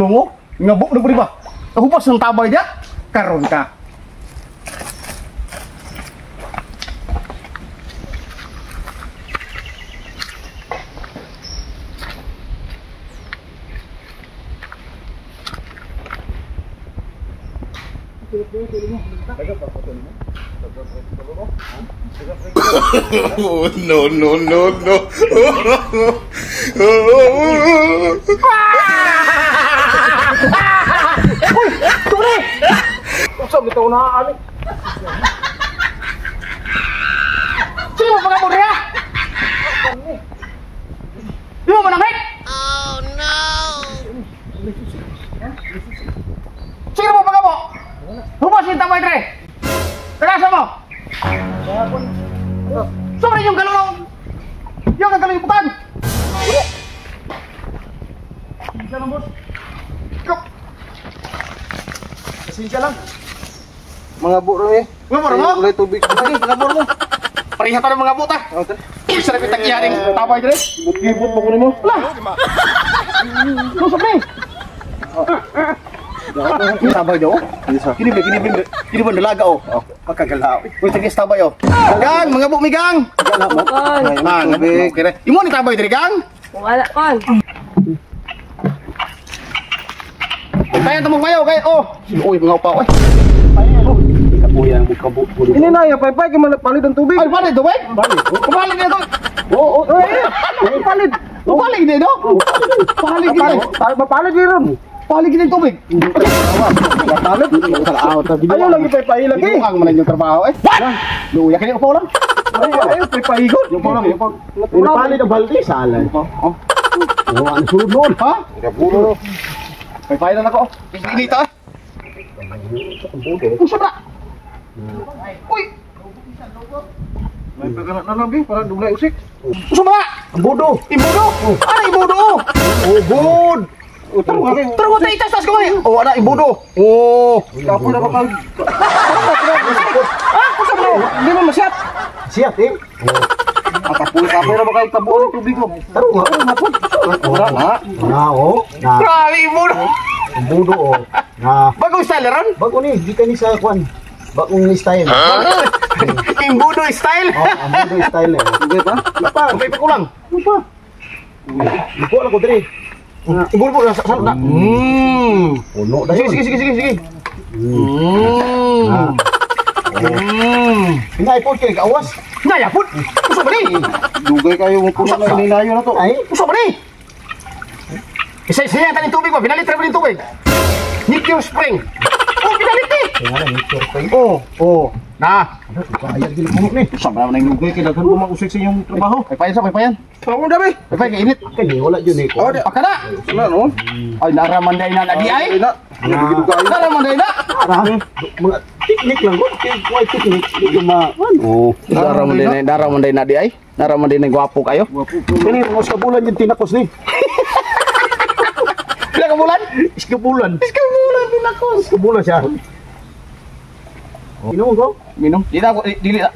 Galungo. Ngabok na ba? Hubas ng tabay dia. Karon ka. Oh, no, no, no, no. Uy, tuli! Usap ito na ani. Sino mo pagabot niya? Di mo manangit? Oh no! Sino mo pagabot? Hubas yung tamay tre. Tagasa mo. Sobre yung galong. Yung galong yung butang. Isa lang, boss. Go. Pasensya lang. Mga buro eh. Mga buro mo? Ulay tubig. Sige, mga buro mo. Pareha tayo mga buta. Isa na pitang iyaring tabay dire. Bukibot mo kunin mo. Wala. Lusok ni. Tabay daw. Kini ba, kini ba, kini ba dalaga oh. Makagalaw. Uy, tigis tabay oh. Gang, mga bu mi gang. Ah, tubig. Imo ni tabay dire gang. Wala kon. Tayo tumong mayo kay oh. Uy, mga upaw eh. Ini na ya paypay kay palit ang tubig. Ay, palit tubig? Palit. Palit dito. Oo, oo. Palit. Palit dito. Palit dito. Palit dito. Palit dito tubig. Palit. Ayaw lagi paypay lagi. Ang man yung trabaho eh. What? Luya kini upaw lang. Ayaw paypay gud. Yung upaw lang, yung upaw. Palit ang balde sala. Oh. Oh, ang sulod noon. Ha? Puno. Paypay lang ako. Inita eh. Usap na. Uy. May pagkanak na lang, para dunay usik. Usap na. Ang bodo. Imbudo. Ano imbudo? Oh, good. Taro ko tayo tas ko eh. Oh, ana imbudo. Oh. Kapoy na ba kag? Ah, usap na. Hindi mo masyat. Siya, eh. Kapoy na ba kay tabuon ang tubig ko? Taro nga. Wala na. Na, oh. Na, Grabe imbudo. ang budo, oh. Na, Bagong style ron. bago ni, di ka ni sa kwan. Bagong style. Imbudo style. Oh, ang budo style eh. Hindi pa? Lupa, Okay pa kulang. lupa. Lupa lang ko dire. Imbudo na sa na. Puno na Sige, yun. sige, sige, sige, sige. Ah. Hinay po kay awas. Naya pud. Usap ba ni? Dugay kayo mo puno na ininayo na to. Ay, Usap ba ni? Isa-isa yan taning tubig ba? Pinalit rin tubig. Nickel spring. Oh, pinalit eh. kaya na nature pa yun. Oh, oh. Na. Kaya gila puno ni. Usap ba naman Dugay kay daghan mo mausik sa inyong trabaho. May payan sa, may payan. Tawon dami. May payan, kainit. Kani wala jud eh. Oh, di. Pakana. Wala no. Ay, naraman day na na di ay. Ina. Dugay. Naraman day na. Ara, mga teknik lang ko. Kay teknik di ma ano. Naraman day na, naraman day na di ay. Naraman day na gwapo kayo. Kani mga sa bulan yung tinakos ni. Pila ka bulan? Iska bulan. Iska bulan tinakos. Iska bulan siya. Inom ko. Minom. Di na ako, dili na.